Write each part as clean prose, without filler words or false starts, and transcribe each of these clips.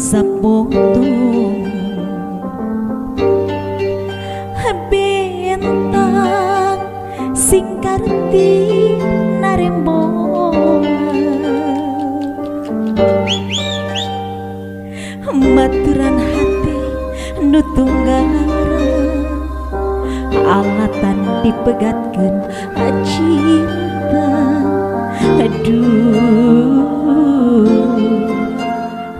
Sapotong bintang sing karti narembongan maturan hati nu tunggara alatan dipegatkeun cinta aduh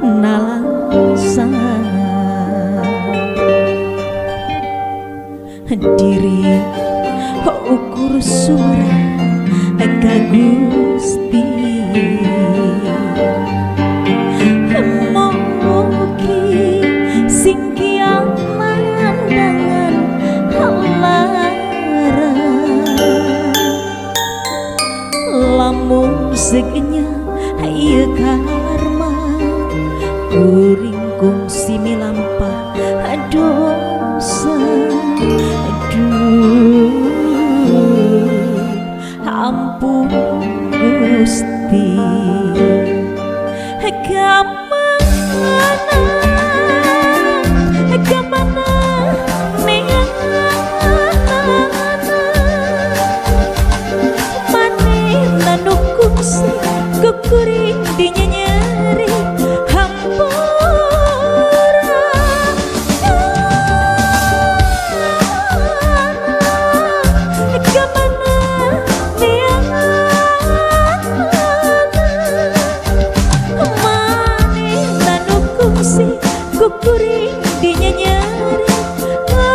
nalangsa diri ukur surah ka Gusti mugi sing kiamandangan halara lamun segenya ieu karma kuring kungsi milampah dosa aduh ampun Gusti kamana kamana neanana manehna nu kungsi ku kuring dinyenyeri hampura kamana neanana manehna nu kungsi ku kuring dinyenyeri hampura.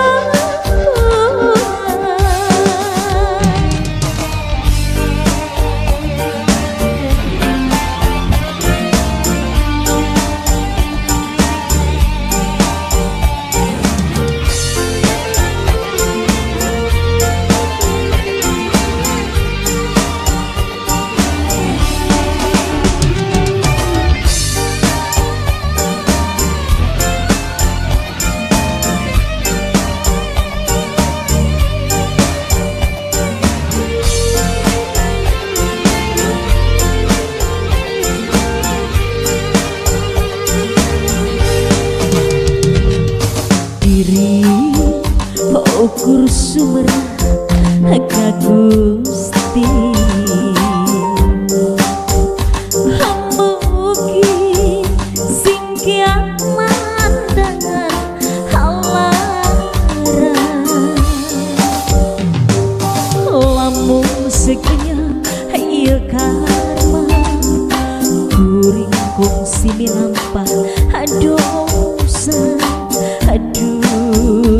Diri ukur sumerah ka Gusti mugi sing kiamandangan halara lamun segenya ieu karma kuring kungsi milampah dosa aduh.